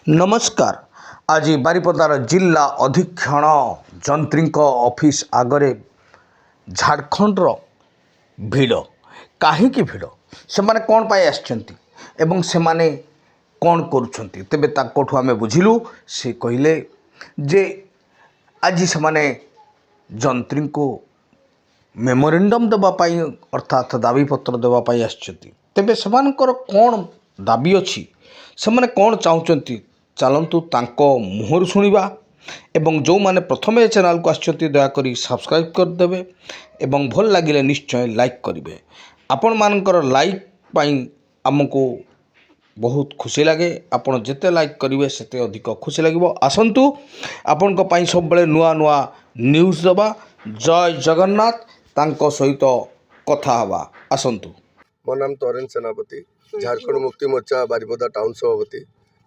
ନମସ୍କାର। ଆଜି ବାରିପଦାର ଜିଲ୍ଲା ଅଧୀକ୍ଷଣ ଯନ୍ତ୍ରୀଙ୍କ ଅଫିସ ଆଗରେ ଝାଡ଼ଖଣ୍ଡର ଭିଡ଼। କାହିଁକି ଭିଡ଼? ସେମାନେ କ'ଣ ପାଇଁ ଆସିଛନ୍ତି ଏବଂ ସେମାନେ କ'ଣ କରୁଛନ୍ତି? ତେବେ ତାଙ୍କଠୁ ଆମେ ବୁଝିଲୁ। ସେ କହିଲେ ଯେ ଆଜି ସେମାନେ ଯନ୍ତ୍ରୀଙ୍କୁ ମେମୋରେଣ୍ଡମ୍ ଦେବା ପାଇଁ, ଅର୍ଥାତ୍ ଦାବିପତ୍ର ଦେବା ପାଇଁ ଆସିଛନ୍ତି। ତେବେ ସେମାନଙ୍କର କ'ଣ ଦାବି ଅଛି, ସେମାନେ କ'ଣ ଚାହୁଁଛନ୍ତି, ଚାଲନ୍ତୁ ତାଙ୍କ ମୁହଁରୁ ଶୁଣିବା। ଏବଂ ଯେଉଁମାନେ ପ୍ରଥମେ ଏ ଚ୍ୟାନେଲକୁ ଆସିଛନ୍ତି, ଦୟାକରି ସବସ୍କ୍ରାଇବ୍ କରିଦେବେ ଏବଂ ଭଲ ଲାଗିଲେ ନିଶ୍ଚୟ ଲାଇକ୍ କରିବେ। ଆପଣମାନଙ୍କର ଲାଇକ୍ ପାଇଁ ଆମକୁ ବହୁତ ଖୁସି ଲାଗେ। ଆପଣ ଯେତେ ଲାଇକ୍ କରିବେ, ସେତେ ଅଧିକ ଖୁସି ଲାଗିବ। ଆସନ୍ତୁ, ଆପଣଙ୍କ ପାଇଁ ସବୁବେଳେ ନୂଆ ନୂଆ ନ୍ୟୁଜ୍ ଦେବା। ଜୟ ଜଗନ୍ନାଥ। ତାଙ୍କ ସହିତ କଥା ହେବା, ଆସନ୍ତୁ। ମୋ ନାମ ତରେନ ସେନାପତି, ଝାଡ଼ଖଣ୍ଡ ମୁକ୍ତି ମୋର୍ଚ୍ଚା ବାରିପଦା ଟାଉନ ସଭାପତି।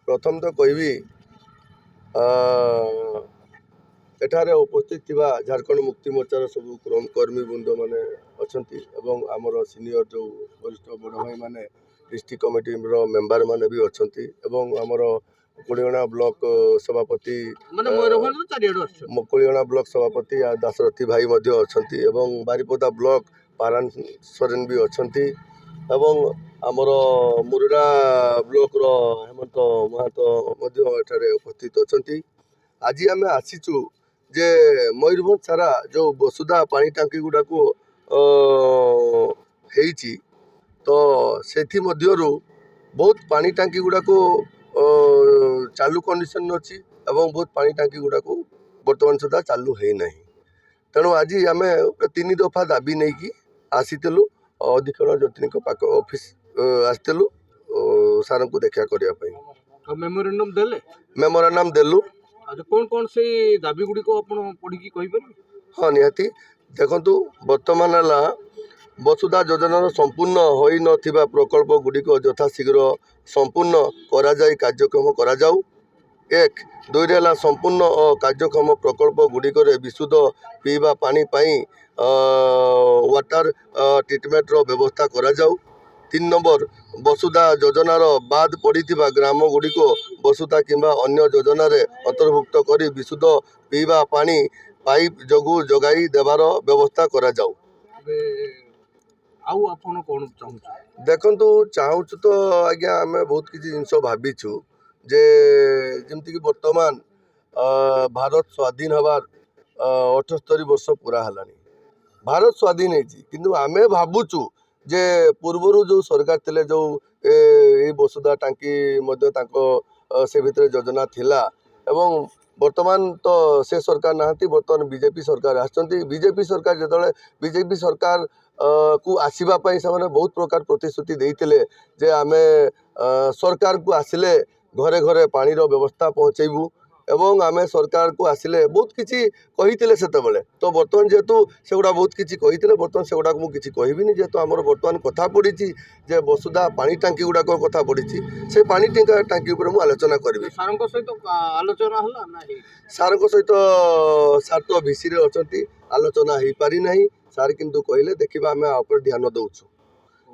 ପ୍ରଥମ ତ କହିବି, ଏଠାରେ ଉପସ୍ଥିତ ଥିବା ଝାଡ଼ଖଣ୍ଡ ମୁକ୍ତି ମୋର୍ଚ୍ଚାର ସବୁ କର୍ମୀ ବୃନ୍ଦମାନେ ଅଛନ୍ତି ଏବଂ ଆମର ସିନିୟର ଯେଉଁ ବରିଷ୍ଠ ବଡ଼ ଭାଇମାନେ, ଡିଷ୍ଟ୍ରିକ୍ଟ କମିଟିର ମେମ୍ବର ମାନେ ବି ଅଛନ୍ତି ଏବଂ ଆମର କୁଳିଅଣା ବ୍ଲକ ସଭାପତି ମାନେ ମୟୂରଭଞ୍ଜରୁ ଚାରିଆଡ଼ୁ ଆସୁଛନ୍ତି। କୁଳିଅଣା ବ୍ଲକ ସଭାପତି ଆଉ ଦାଶରଥୀ ଭାଇ ମଧ୍ୟ ଅଛନ୍ତି ଏବଂ ବାରିପଦା ବ୍ଲକ ପାରାନ ସରେନ ବି ଅଛନ୍ତି ଏବଂ ଆମର ମୁରୁଡ଼ା ବ୍ଲକର ହେମନ୍ତ ମହାନ୍ତ ମଧ୍ୟ ଏଠାରେ ଉପସ୍ଥିତ ଅଛନ୍ତି। ଆଜି ଆମେ ଆସିଛୁ ଯେ ମୟୂରଭଞ୍ଜ ସାରା ଯେଉଁ ବସୁଧା ପାଣି ଟାଙ୍କି ଗୁଡ଼ାକୁ ହେଇଛି, ତ ସେଥିମଧ୍ୟରୁ ବହୁତ ପାଣି ଟାଙ୍କି ଗୁଡ଼ାକୁ ଚାଲୁ କଣ୍ଡିସନ୍ ଅଛି ଏବଂ ବହୁତ ପାଣି ଟାଙ୍କି ଗୁଡ଼ାକୁ ବର୍ତ୍ତମାନ ସୁଦ୍ଧା ଚାଲୁ ହେଇନାହିଁ। ତେଣୁ ଆଜି ଆମେ ଗୋଟେ ତିନି ଦଫା ଦାବି ନେଇକି ଆସିଥିଲୁ, ଅଧୀକ୍ଷଣ ଯନ୍ତ୍ରୀଙ୍କ ପାଖ ଅଫିସ୍ ଆସିଥିଲୁ ସାରଙ୍କୁ ଦେଖା କରିବା ପାଇଁ। ଆଉ ମେମୋରାଣ୍ଡମ୍ ଦେଲେ? ମେମୋରାଣ୍ଡମ୍ ଦେଲୁ। ଆଚ୍ଛା, କ'ଣ କ'ଣ ସେଇ ଦାବି ଗୁଡ଼ିକ ଆପଣ ପଢ଼ିକି କହିପାରିବେ? ହଁ, ନିହାତି। ଦେଖନ୍ତୁ, ବର୍ତ୍ତମାନ ହେଲା ବସୁଧା ଯୋଜନାର ସମ୍ପୂର୍ଣ୍ଣ ହୋଇନଥିବା ପ୍ରକଳ୍ପ ଗୁଡ଼ିକ ଯଥାଶୀଘ୍ର ସମ୍ପୂର୍ଣ୍ଣ କରାଯାଇ କାର୍ଯ୍ୟକ୍ରମ କରାଯାଉ, ଏକ। ଦୁଇରେ ହେଲା ସମ୍ପୂର୍ଣ୍ଣ ଓ କାର୍ଯ୍ୟକ୍ଷମ ପ୍ରକଳ୍ପ ଗୁଡ଼ିକରେ ବିଶୁଦ୍ଧ ପିଇବା ପାଣି ପାଇଁ ୱାଟର ଟ୍ରିଟମେଣ୍ଟର ବ୍ୟବସ୍ଥା କରାଯାଉ। ତିନି ନମ୍ବର, ବସୁଧା ଯୋଜନାର ବାଦ ପଡ଼ିଥିବା ଗ୍ରାମ ଗୁଡ଼ିକୁ ବସୁଧା କିମ୍ବା ଅନ୍ୟ ଯୋଜନାରେ ଅନ୍ତର୍ଭୁକ୍ତ କରି ବିଶୁଦ୍ଧ ପିଇବା ପାଣି ପାଇପ୍ ଯୋଗୁଁ ଯୋଗାଇ ଦେବାର ବ୍ୟବସ୍ଥା କରାଯାଉ। ଏବେ ଆଉ ଆପଣ କ'ଣ ଚାହୁଁଛନ୍ତି? ଦେଖନ୍ତୁ, ଚାହୁଁଛୁ ତ ଆଜ୍ଞା, ଆମେ ବହୁତ କିଛି ଜିନିଷ ଭାବିଛୁ ଯେ ଯେମିତିକି ବର୍ତ୍ତମାନ ଭାରତ ସ୍ୱାଧୀନ ହେବାର 78 ବର୍ଷ ପୁରା ହେଲାଣି। ଭାରତ ସ୍ୱାଧୀନ ହେଇଛି, କିନ୍ତୁ ଆମେ ଭାବୁଛୁ ଯେ ପୂର୍ବରୁ ଯେଉଁ ସରକାର ଥିଲେ, ଯେଉଁ ଏଇ ବସୁଧା ଟାଙ୍କି ମଧ୍ୟ ତାଙ୍କ ସେ ଭିତରେ ଯୋଜନା ଥିଲା ଏବଂ ବର୍ତ୍ତମାନ ତ ସେ ସରକାର ନାହାନ୍ତି। ବର୍ତ୍ତମାନ ବିଜେପି ସରକାର ଆସିଛନ୍ତି। ବିଜେପି ସରକାର ଯେତେବେଳେ ବିଜେପି ସରକାର କୁ ଆସିବା ପାଇଁ ସେମାନେ ବହୁତ ପ୍ରକାର ପ୍ରତିଶ୍ରୁତି ଦେଇଥିଲେ ଯେ ଆମେ ସରକାରକୁ ଆସିଲେ ଘରେ ଘରେ ପାଣିର ବ୍ୟବସ୍ଥା ପହଞ୍ଚେଇବୁ ଏବଂ ଆମେ ସରକାରକୁ ଆସିଲେ ବହୁତ କିଛି କହିଥିଲେ ସେତେବେଳେ। ତ ବର୍ତ୍ତମାନ ଯେହେତୁ ସେଗୁଡ଼ା ବହୁତ କିଛି କହିଥିଲେ, ବର୍ତ୍ତମାନ ସେଗୁଡ଼ାକ ମୁଁ କିଛି କହିବିନି। ଯେହେତୁ ଆମର ବର୍ତ୍ତମାନ କଥା ପଡ଼ିଛି ଯେ ବସୁଧା ପାଣି ଟାଙ୍କି ଗୁଡ଼ାକ କଥା ପଡ଼ିଛି, ସେ ପାଣି ଟାଙ୍କି ଉପରେ ମୁଁ ଆଲୋଚନା କରିବି। ସାରଙ୍କ ସହିତ ଆଲୋଚନା ହେଲା ନା ହେଇନି? ସାର୍ଙ୍କ ସହିତ, ସାର୍ ତ ଭିସିରେ ଅଛନ୍ତି, ଆଲୋଚନା ହେଇପାରିନାହିଁ। ସାର୍ କିନ୍ତୁ କହିଲେ, ଦେଖିବା, ଆମେ ଆ ଉପରେ ଧ୍ୟାନ ଦେଉଛୁ।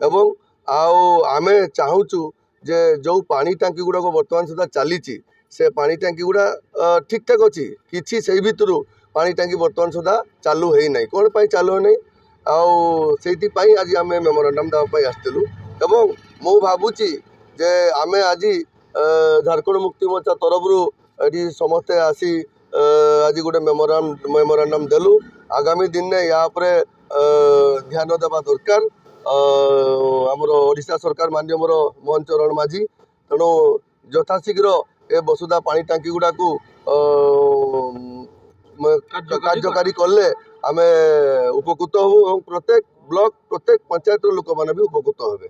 ଏବଂ ଆଉ ଆମେ ଚାହୁଁଛୁ ଯେ ଯେଉଁ ପାଣି ଟାଙ୍କି ଗୁଡ଼ାକ ବର୍ତ୍ତମାନ ସୁଦ୍ଧା ଚାଲିଛି, ସେ ପାଣି ଟାଙ୍କି ଗୁଡ଼ା ଠିକ୍ ଠାକ୍ ଅଛି। କିଛି ସେଇ ଭିତରୁ ପାଣି ଟାଙ୍କି ବର୍ତ୍ତମାନ ସୁଦ୍ଧା ଚାଲୁ ହେଇନାହିଁ। କ'ଣ ପାଇଁ ଚାଲୁ ହେଇନାହିଁ? ଆଉ ସେଇଥିପାଇଁ ଆଜି ଆମେ ମେମୋରାଣ୍ଡମ୍ ଦେବା ପାଇଁ ଆସିଥିଲୁ। ଏବଂ ମୁଁ ଭାବୁଛି ଯେ ଆମେ ଆଜି ଝାଡ଼ଖଣ୍ଡ ମୁକ୍ତି ମୋର୍ଚ୍ଚା ତରଫରୁ ଏଠି ସମସ୍ତେ ଆସି ଆଜି ଗୋଟେ ମେମୋରାଣ୍ଡମ୍ ଦେଲୁ। ଆଗାମୀ ଦିନରେ ୟା ଉପରେ ଧ୍ୟାନ ଦେବା ଦରକାର ଆମର ଓଡ଼ିଶା ସରକାର ମାନ୍ୟବର ମୋହନ ଚରଣ ମାଝୀ। ତେଣୁ ଯଥାଶୀଘ୍ର ଏ ବସୁଧା ପାଣି ଟାଙ୍କି ଗୁଡ଼ାକୁ କାର୍ଯ୍ୟକାରୀ କଲେ ଆମେ ଉପକୃତ ହେବୁ ଏବଂ ପ୍ରତ୍ୟେକ ବ୍ଲକ, ପ୍ରତ୍ୟେକ ପଞ୍ଚାୟତର ଲୋକମାନେ ବି ଉପକୃତ ହେବେ।